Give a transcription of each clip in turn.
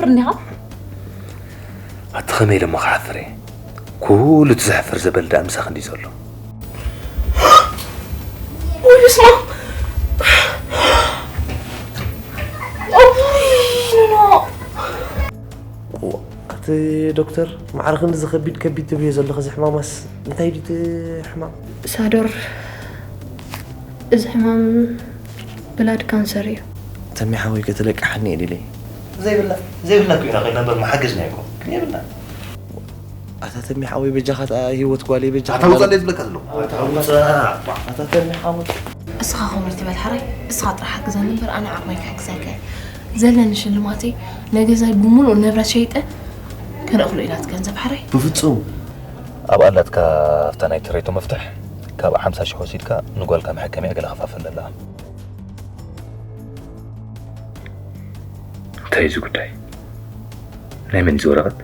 እንዲኻ? ኣቲ ኸመይ ኢለ እሞ ክሓፍር እየ? ኩሉ እቲ ዘሕፍር ዘበል ደኣ ምሳኺ እንድዩ ዘሎ። ወይ በስመ ኣብ! ኦይ፣ ኖ፣ ኖ። ኣቲ ዶክተር፣ ማዕረ ክንድዚ ከቢድ ከቢድ ትብልዮ ዘለኺ፣ እዚ ሕማማስ እንታይ ድዩ እቲ ሕማም? ሳዶር፣ እዚ ሕማም ብላድ ካንሰር እዩ። ተሜ ሓወይ፣ ከተለቅሓኒ እየ ድልየ። ዘይብላ፣ ዘይብላ እኮ ኢና ከይድና እምበር መሓገዝና እኮ። ግን የብልና። ኣታ ተሜ ሓወይ፣ በጃኻ፣ ኣታ ህይወት ጓለይ፣ በጃኻ። ኣታ ውፃእ ዝብለካ ዘለኹ። ኣታ ውፃእ። ኣታ ተሜ ሓወይ። እስኻ ከምኡ ትበል ሓራይ፣ እስኻ ጥራሕ ሓግዘኒ እምበር ኣነ ዓቕመይ ክሕግዘካ እየ። ዘለኒ ሽልማተይ፣ ነገዛይ ብምሉኡ ንብረት ሸይጠ ከነእኽሎ ኢና እቲ ገንዘብ ሓራይ። ብፍጹም። ኣብኣ ኣላትካ ኣብታ ናይ ትሬቶ መፍትሕ፣ ካብ ሓምሳ ሽሕ ወሲድካ ንጓልካ መሐከሚያ ገለ ከፋፍል ኣለኻ። እንታይ እዩ እዚ ጉዳይ? ናይ መን እዩ እዚ ወረቐት?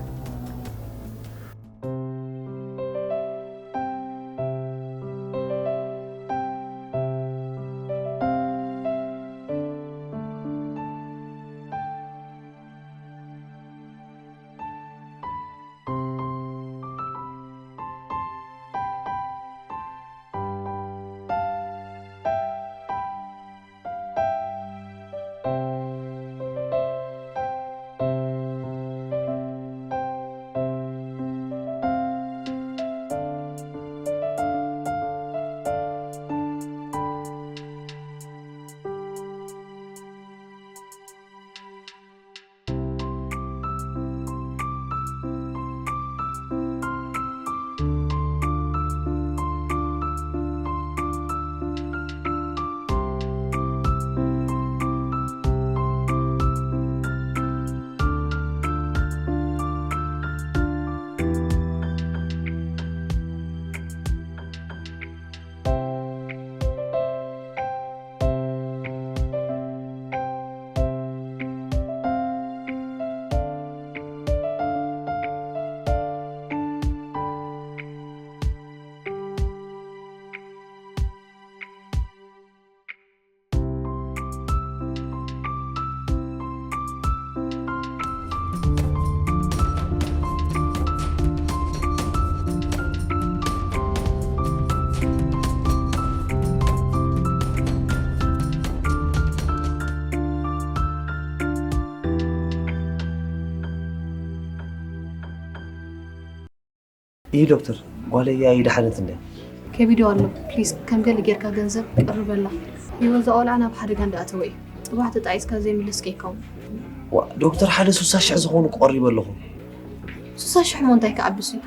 እዩ ዶክተር፣ ጓለይ እያ ይደሓነት እንደ። ከቢዱ ኣሎ፣ ፕሊዝ፣ ከም ገለ ጌርካ ገንዘብ ቀርበላ። ህይወት እዛ ቆልዓ ናብ ሓደጋ እንዳኣተወ እዩ። ጽባሕ ተጣዒስካ ዘይምለስ ከይከውን። ዋ፣ ዶክተር፣ ሓደ ሱሳ ሽሕ ዝኾኑ ቀሪበ ኣለኹ። ሱሳ ሽሕ እሞ እንታይ ክዓብስ እዩ?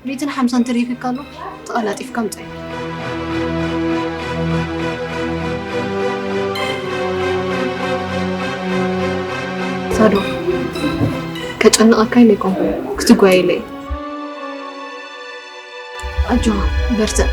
ሚእትን ሓምሳን ተሪፊካ ኣሎ፣ ተቐላጢፍካ ምጻእ። ሳዶ፣ ከጨንቐካ ኢለ ኣይኮንኩን፣ ክትጓየለ እየ። ኣጆኻ፣ በርትዕ።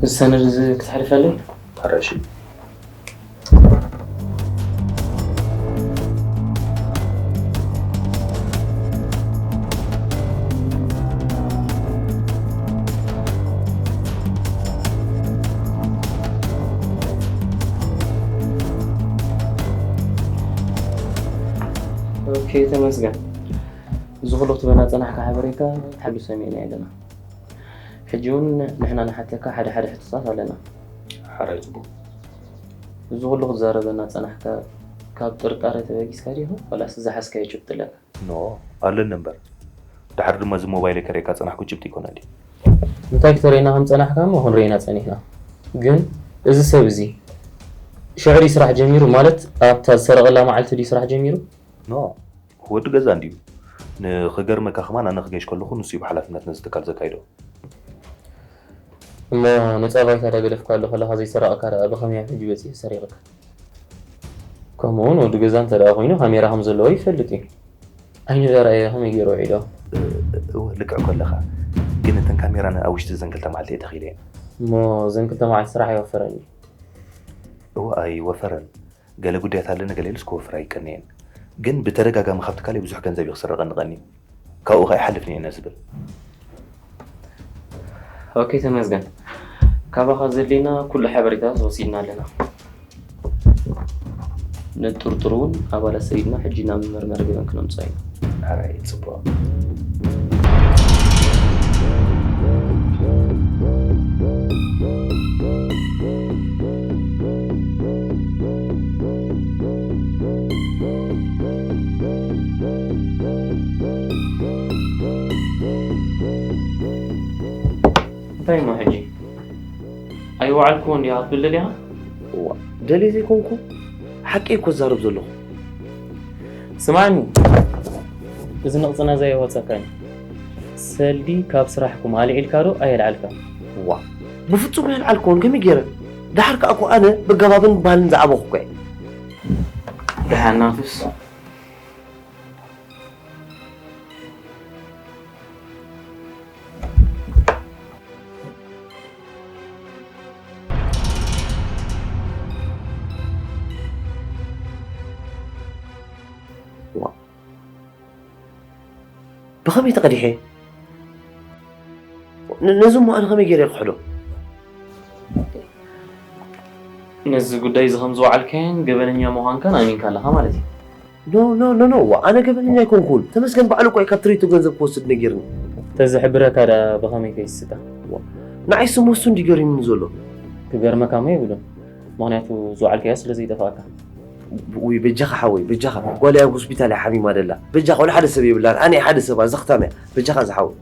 እዚ ሰነድ እዚ ክትሕልፈለይ? ኣራሺ። ኦኬ፣ ተመስገን። እዚ ኩሉ ክትበና ጸናሕካ ሓበሬታ ሓሉ ሰሚዕና ኣለና። ሕጂ እውን ንሕና ንሓተካ ሓደ ሓደ ሕቶታት ኣለና። ሓራይ ጽቡቕ። እዚ ኩሉ ክትዛረበና ጸናሕካ ካብ ጥርጣረ ተበጊስካ ዲኹ? ዋላስ ዝሓዝካዮ ጭብጢ ኣለካ? ኖ፣ ኣለኒ እምበር። ድሓር ድማ እዚ ሞባይለይ ከርእየካ ጸናሕኩ ጭብጢ ይኮነኒ። እንታይ ክተርእየና ከም ጸናሕካ እሞ ክንርእየና ጸኒሕና። ግን እዚ ሰብ እዚ ሽዑ ድዩ ስራሕ ጀሚሩ? ማለት ኣብታ ዝሰረቐላ መዓልቲ ድዩ ስራሕ ጀሚሩ? ኖ፣ ወዲ ገዛ እንድዩ። ንኽገርመካ ከማን ኣነ ክገሽ ከለኹ ንሱ እዩ ብሓላፍነት ነዚ ትካል ዘካይዶ። እሞ ነጻ ባይታ ዳገደፍካ ኣሎ ከለኻ ዘይሰረቕካ ደኣ ብኸመይ ኣብ ሕጂ በጺሑ ሰሪቕካ? ከምኡ እውን ወዲ ገዛ እንተ ደኣ ኮይኑ ካሜራ ከም ዘለዎ ይፈልጥ እዩ። ዓይኑ ዳርኣየ ከመይ ገይሩ ውዒሎ? እወ፣ ልክዕ ኮለኻ። ግን እተን ካሜራ ኣብ ውሽጢ እዘን ክልተ መዓልቲ እየ ተኺለ እየን። እሞ እዘን ክልተ መዓልቲ ስራሕ ኣይወፈረን እዩ? እወ፣ ኣይወፈረን። ገለ ጉዳያት ኣለኒ ገለ ኢሉስ ክወፍር ኣይቀንየን። ግን ብተደጋጋሚ ካብ ትካለይ ብዙሕ ገንዘብ እዩ ክስረቐኒ ቀንዩ። ካብኡ ከኣ ይሓልፍኒ እየ ነዚ ዝብል። ኦኬ፣ ተመስገን። ካባኻ ዘድልየና ኩሉ ሓበሬታታት ወሲድና ኣለና። ንጥርጥሩ እውን ኣባላት ሰዲድና ሕጂ ናብ መርመሪ ገበን ክነምጽኦ ኢና። ኣራይ፣ ጽቡቕ። እንታይ እሞ ሕጂ? ኣይወዓልኩዎን ዲኻ ክትብል ደሊኻ? እዋ፣ ደልየ ዘይኮንኩ፣ ሓቂ እኮ እዛረብ ዘለኹ። ስማዕኒ፣ እዚ ንቕጽና ዘየወጸካን እዩ። ሰልዲ ካብ ስራሕኩም ኣልዒልካ ዶ ኣየልዓልካን? እዋ፣ ብፍጹም ኣየልዓልኩዎን፣ ከመይ ገይረ? ደሓር ከኣ እኮ ኣነ ብገባብን ባህልን ዝዓበኹ እኮ እየ። ደሓን ናቱስ። ዋ። ብኸመይ ተቐዲሐ? ን-፣ ነዚ እሞ ኣነ ከመይ ገይረ ክሕዶ? ነዚ ጉዳይ እዚ ከም ዝወዓልካዮን ገበነኛ ምዃንካን ኣሚንካ ኣለኻ ማለት እዩ። ኖ፣ ኖ፣ ኖ፣ ኖ፣ ዋ፣ ኣነ ገበነኛ ኣይኮንኩን። ተመስገን ባዕሉ እኮ እዩ ካብ ትርኢቱ ገንዘብ ክወስድ ነጊርኒ። ተዘሕብረካ ደኣ ብኸመይ ከይስካ? ዋ፣ ንዓይ ስም ወሱ እንዲ ገሪሙኒ ዘሎ። ክገርመካ እሞ የብሉን። ምኽንያቱ ዝወዓልካዮ ስለ ዘይጠፍኣካ። ውይ፣ በጃኻ ሓወይ፣ በጃኻ። ጓለይ ኣብ ሆስፒታል እያ ሓሚማ ደላ። በጃኻ፣ ወላ ሓደ ሰብ የብላን። ኣነ እየ ሓደ ሰብ፣ ዘኽታም እያ። በጃኻ ዝሓወይ።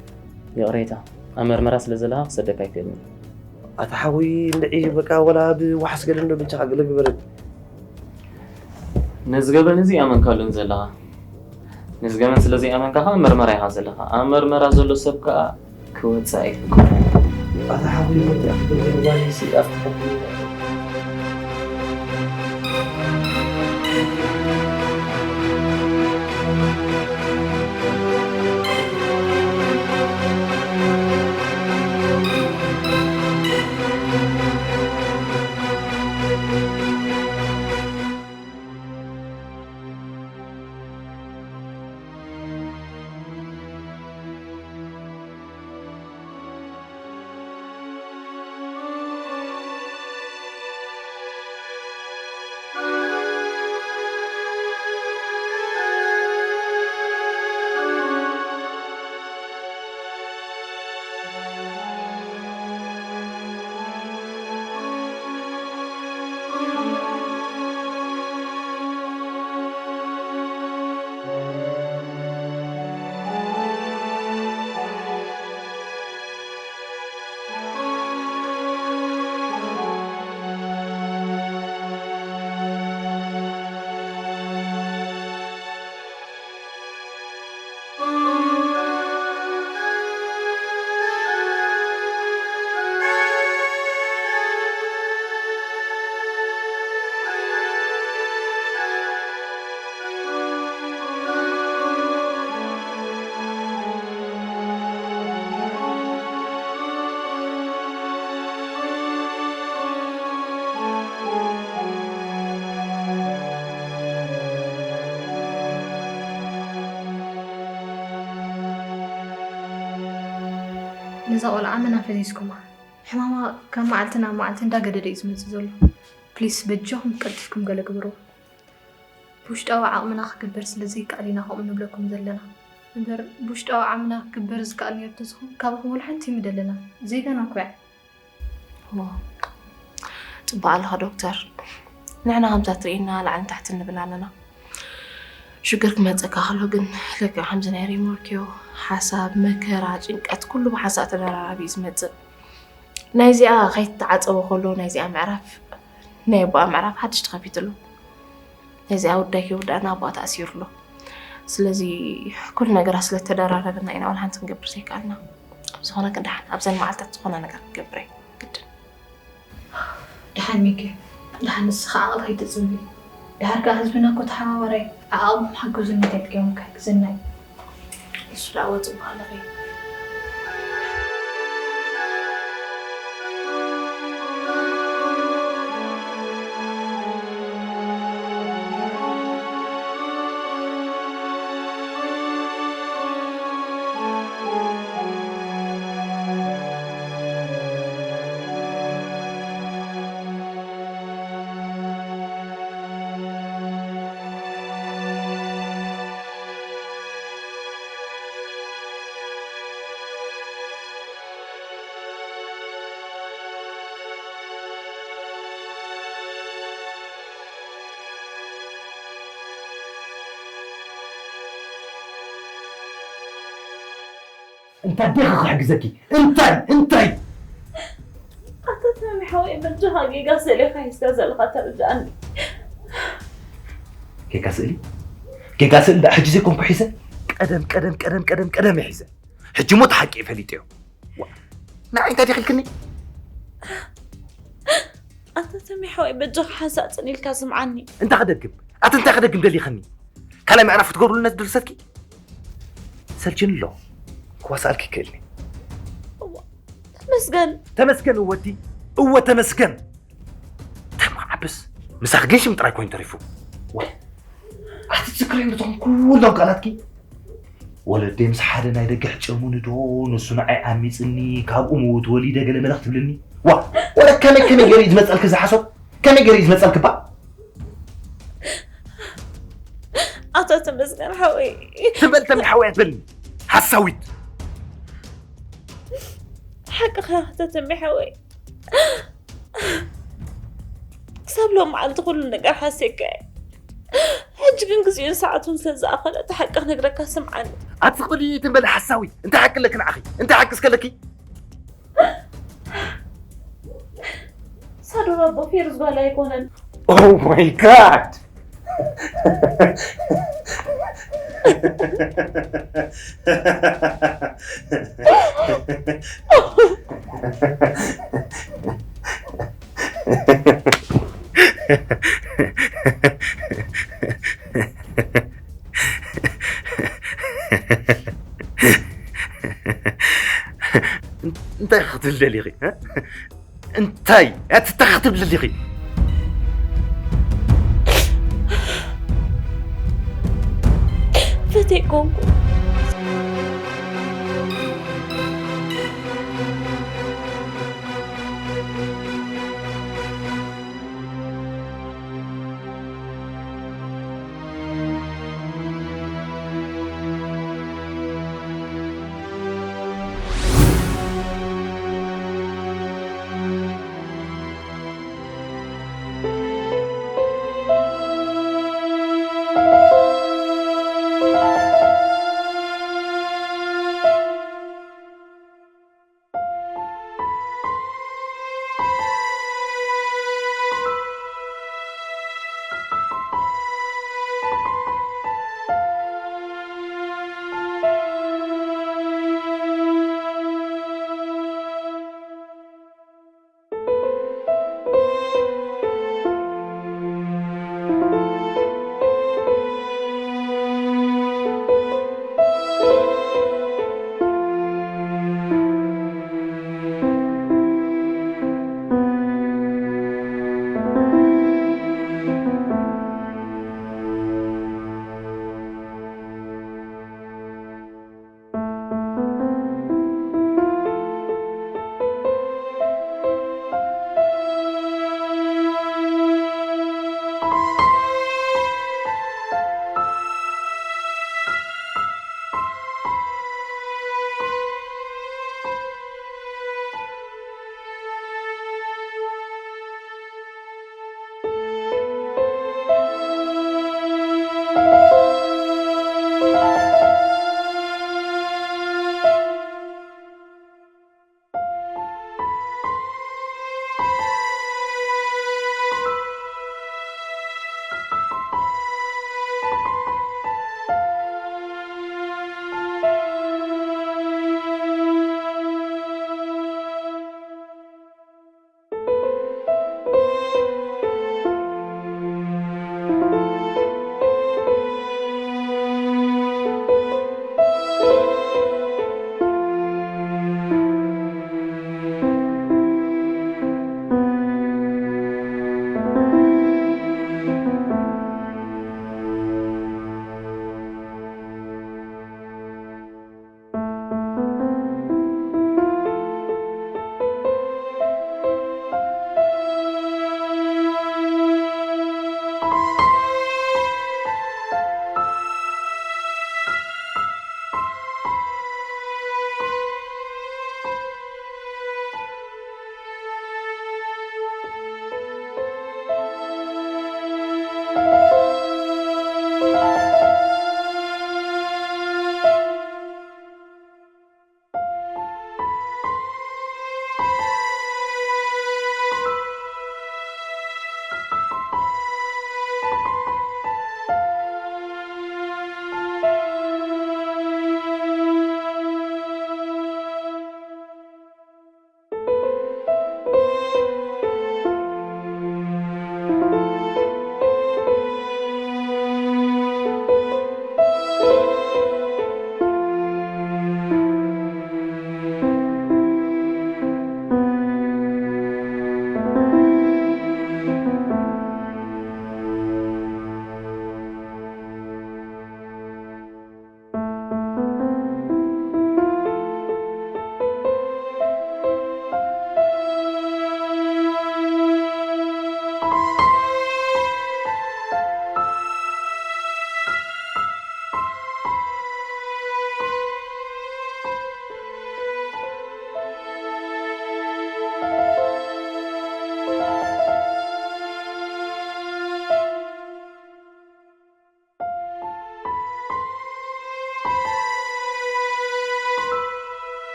ይቕሬታ፣ ኣብ መርመራ ስለ ዘለኻ ክሰደካ ኣይክእልን። ኣታ ሓወይ፣ እንድዒ፣ በቃ፣ ወላ ብዋሕስ ገለ እንዶ በጃኻ ገለ ግበረኒ። ነዚ ገበን እዚ ኣመንካሉን ዘለኻ። ነዚ ገበን ስለ ዘይኣመንካ ኸኣ መርመራ ኢኻ ዘለኻ። ኣብ መርመራ ዘሎ ሰብ ከኣ ክወጽእ ኣይፍቀዶ። ኣታ ሓወይ፣ በቃ፣ ጓለይ ሲ ኣብቲ ሕጊ እዛ ቆልዓ መን ኣፈዚዝኩማ? ሕማማ ካብ መዓልቲ ናብ መዓልቲ እንዳገደደ እዩ ዝመጽእ ዘሎ። ፕሊስ በጃኹም ቀልጢፍኩም ገለ ግበሩ። ብውሽጣዊ ዓቕምና ክግበር ስለ ዘይከኣል ኢና ከምኡ ንብለኩም ዘለና። እምበር ብውሽጣዊ ዓቕምና ክግበር ዝከኣል ነይሩ እንተዝኸውን ካባኹም ወላ ሓንቲ ኣይምደለናን። ዜጋና እኮ እያ። ዋው፣ ጽቡቕ ኣለኻ ዶክተር። ንሕና ከምዛ ትርእየና ላዕልን ታሕትን ንብል ኣለና። ሽግር ክመጸካ ከሎ ግን ልክዕ ከምዚ ናይ ሪሞርኪዮ ሓሳብ፣ መከራ፣ ጭንቀት ኩሉ ብሓንሳእ ተደራራቢ እዩ ዝመጽእ። ናይዚኣ ከይተዓጸወ ከሎ ናይዚኣ ምዕራፍ ናይ ኣቦኣ ምዕራፍ ሓድሽ ተኸፊቱ ኣሎ። ናይዚኣ ውዳይ ከይውዳእና ኣቦኣ ተኣሲሩ ኣሎ። ስለዚ ኩሉ ነገራት ስለ ተደራረበና ኢና ዋላ ሓንቲ ክንገብር ዘይከኣልና። ዝኾነ ግን ደሓን ኣብዘን መዓልታት ዝኾነ ነገር ክንገብር እየ ግድን። ደሓን ሚኪ፣ ደሓን ንስኻ ዓቕሊ ከይትጽቢ። ድሓር ከኣ ህዝብና እኮ ተሓባባራይ፣ ዓቕምኩም ሓግዙኒ እንታይ ድዮም ክሕግዘና እዩ። ንሱ ደኣ ወጽእ ኣለኺ። እንታይ ዲኻ ክሕግዘኪ? እንታይ እንታይ ኣታ ተሚ ሓወይ በጃኻ ጌጋ ስእሊ ኢኻ ሒዝካ ዘለኻ ተረድኣኒ። ጌጋ ስእሊ ጌጋ ስእሊ ደኣ ሕጂ ዘይኮንኩ ሒዘ ቀደም ቀደም ቀደም ቀደም ቀደም እየ ሒዘ ሕጂ ሞ እቲ ሓቂ እየ ፈሊጠዮ። ዋ፣ ንዓይ እንታይ ዲኺ ኢልክኒ? ኣታ ተሚ ሓወይ በጃኻ ሓንሳእ ጽን ኢልካ ስምዓኒ። እንታይ ክደግም ኣቲ እንታይ ክደግም ደሊኸኒ? ካልኣይ ምዕራፍ ክትገብሩልና ዝደልሰትኪ ሰልችኒ ኣሎ። ክዋስኣልኪ ይክእልኒ። ተመስገን። ተመስገን እወ ኣቲ እወ ተመስገን። ተማዓብስ ምሳኺ ግን ሽም ጥራይ ኮይኑ ተሪፉ። ኣቲ ትዝክርዮም ዶ እቶም ኩሎም ቃላትኪ? ወለደይ ምስ ሓደ ናይ ደገ ሕጨሙኒ ዶ ንሱ ንዓይ ዓሚፅኒ ካብኡ ምውት ወሊደ ገለ መለ ክትብልኒ? ዋ ወለ ከመይ ከመይ ገይሩ እዩ ዝመፀልኪ እዚ ሓሶት? ከመይ ገይሩ እዩ ዝመፀልኪ እባ? ኣቶ ተመስገን ሓወይ ትም በል ተሚ ሓወይ ኣትበልኒ ሓሳዊት። ሓቅኻ ኣቶ ተሚ ሓወይ ክሳብ ሎም መዓልቲ ኩሉ ነገር ሓሴካ እየ ሕጂ ግን ግዜኡን ሰዓቱን ስለ ዝኣኸለ እቲ ሓቂ ክነግረካ ስምዓኒ ኣቲ ትኽእሊ ትም በል ሓሳዊት እንታይ ሓቂ ኣለኪ ንዓኺ እንታይ ሓቂ እስከለኪ ሳዶር ኣቦ ፌሩዝ ጓል ኣይኮነን Oh my god! እንታይ ክትብል ደሊኺ? እንታይ ኣትተኻ ክትብል ደሊኺ? ፈትየ ኮንኩ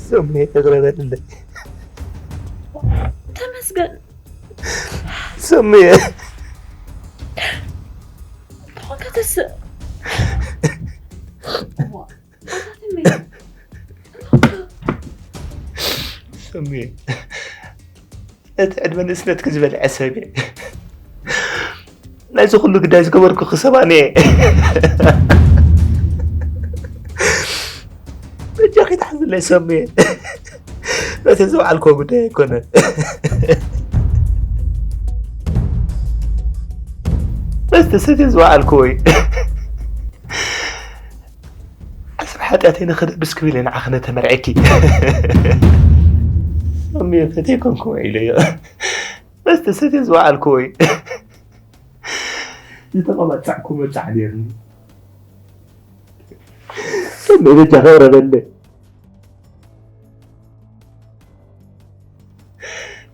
ሰሙየ፣ ይቕረ በልለይ። ተመስገን። ሰሙየ። ብኾንካ ተስእ። ሰሙየ፣ እቲ ዕድመ ንእስነትኪ ዝበልዐ ሰብ እየ። ናይዚ ኩሉ ግዳይ ዝገበርኩ ክሰባን እየ። በጃኺ ትሓዝለይ ሰሙየ። በቲ ዝወዓልክዎ ጉዳይ ኣይኮነን። በቲ ሰትየ ዝወዓልክዎ እዩ። ኣስብ ሓጢኣተይ ንኽደብስ ክብል እየ ንዓኺ ነተመርዐኪ። ሰሙየ፣ ፈትየ ኮንኩ ውዒለዮ። መስተ ሰትየ ዝወዓልክዎ እዩ። ዝተቐባጻዕኩ መብጻዕ ነይርኒ። ሰሙየ፣ በጃ ክቕረበለይ።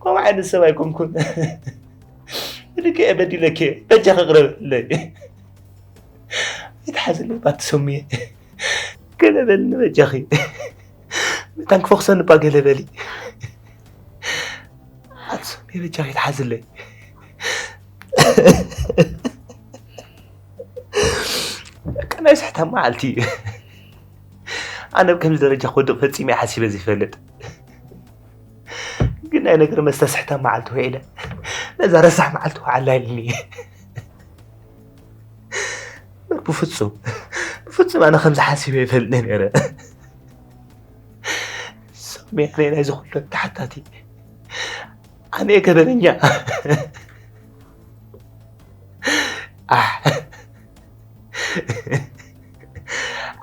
ከምኡ ዓይነት ሰብ ኣይኮንኩን። ብልክዕ በዲለኪ እየ። በጃኺ ቅረብለይ። ኣይትሓዝለይ ባቲ ሰሙየ። ገለ በልኒ በጃኺ። መታን ክፈኽሰኒ እባ ገለ በሊ። ኣቲ ሰሙየ፣ በጃኺ ኣይትሓዝለይ። በቃ ናይ ስሕታ መዓልቲ እዩ። ኣነ ኣብ ከምዚ ደረጃ ክወድቕ ፈጺመ እየ ሓሲበ ዘይፈልጥ። ግን ናይ ነገር መስተ ስሕታ መዓልቲ ውዒለ፣ ነዛ ረሳሕ መዓልቲ ውዓላ ኢልኒ። እምበር ብፍጹም፣ ብፍጹም ኣነ ከምዚ ሓሲበ ኣይፈልጥን ነይረ። ሰሙየ፣ ኣነ ናይዚ ኩሉ ተሓታቲ። ኣነ እየ ገበነኛ። ኣሕ።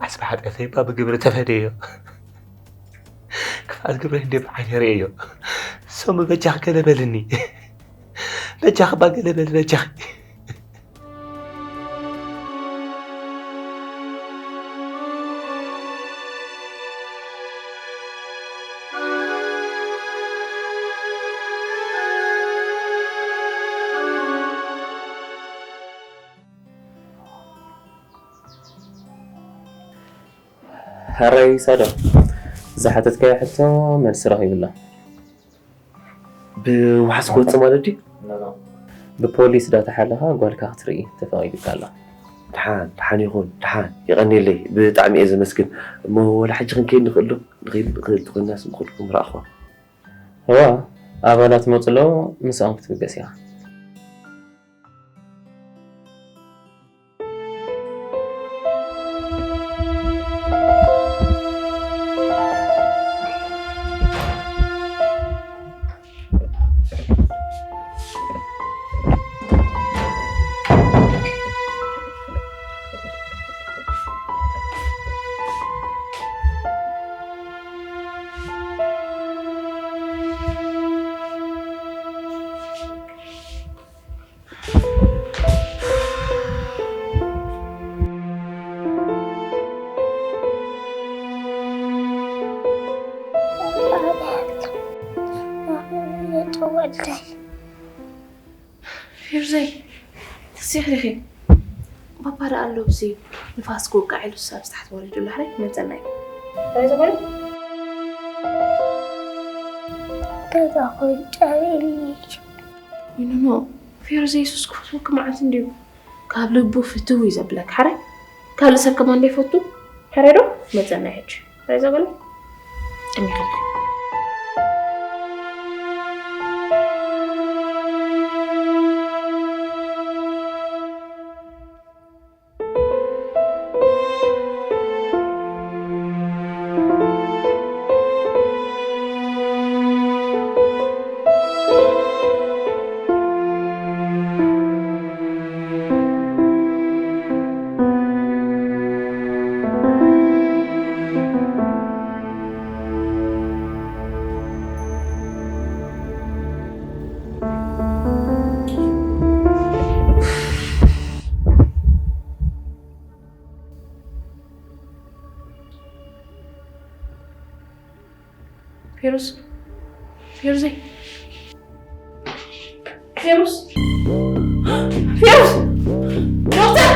ዓስቢ ሓጢኣተይ እባ ብግብሪ ተፈደዮ። ክፍኣት ግብረይ እንደ ብዓይነይ ርእየዮ። ሰሙ፣ በጃኺ ገለ በልኒ። በጃኺ እባ ገለ በል፣ በጃኺ። ሕራይ ሳዶ፣ ዝሓተትካዮ ሕቶ መልሲ ረኺቡ ኣሎ። ብዋሕስ ክወጽእ ማለት ድዩ? ብፖሊስ ዳተሓለኻ ጓልካ ክትርኢ ተፈቒዱካ ኣሎ። ደሓን፣ ደሓን ይኹን፣ ደሓን። የቐንየለይ፣ ብጣዕሚ እየ ዘመስግን። እሞ ወላ ሕጂ ክንከይድ ንኽእል ዶ? ንኸይድ ንኽእል ተኾይንናስ ብኹልኩም ረኣኹዋ። እዋ፣ ኣባላት መጹ ኣለዉ፣ ምስኦም ክትብገስ ኢኻ። ፊርዘይ፣ ተሲኺ ዲኺ? ባባ ደኣ ኣሎ፣ ኣብዚ ንፋስ ክወቅዕ ኢሉ፣ እሱ ኣብዚ ታሕቲ ወሪዱ ኣሎ። ሕራይ ክመጸና እዩ። እንታይ ዝኾነ? ገዛ ኮይኑ ጨርየኒ። ወይ ኖኖ፣ ፊርዘይ፣ የሱስ ክርስቶስ መዓት እንድዩ። ካብ ልቡ ፍትው እዩ ዘብለካ። ሕራይ ካልእ ሰብ ከማን ደይፈቱ። ሕራይ ዶ? መጸና ሕጂ። ሕራይ ዘበለ? ጠሚኻ። ፌሩዝ፣ ፌሩዘይ፣ ፌሩዝ። ፊሩዝ! ዶክተር!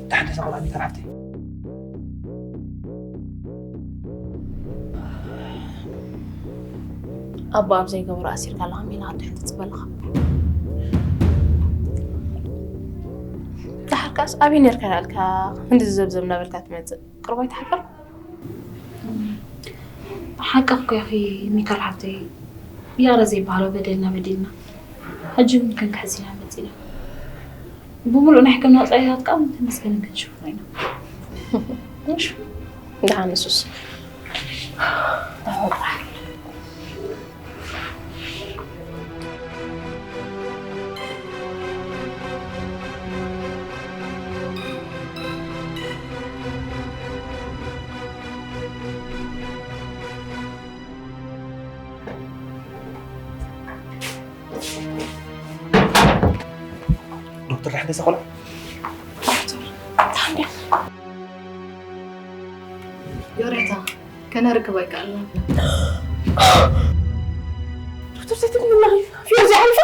ደሓን ተሰቑላ ቢተር ሓፍተይ። ኣቦ ኣብ ዘይገብሮ ኣሲርካ ኣለኻ ሜላ፣ ኣዶ ሕትት ዝበለኻ። ደሓርካስ ኣበይ ነርካ ኢልካ ክንዲ ዘብዘብ እናበልካ ትመጽእ? ቅርብ ኣይትሓፍር? ሓቅኺ እኮ ኢኺ ሚካል ሓፍተይ። ይቕረ ዘይበሃሎ በደልና በዲልና። ሕጂ እውን ክንክሕስ ኢና መጺና። ብምሉእ ናይ ሕክምና ወጻኢታት ከኣ ተመስገን ክንሽፍኖ ኢና። እሺ፣ ደሓን ንሱስ። ዶክተር ዳሕለ ሰኾላ? ዶክተር፣ ታንዴ። ዮሬታ፣ ከነርክብ ኣይከኣልናን። ዶክተር፣ ዘይትብልና ፊዮዚ ሓልፋ።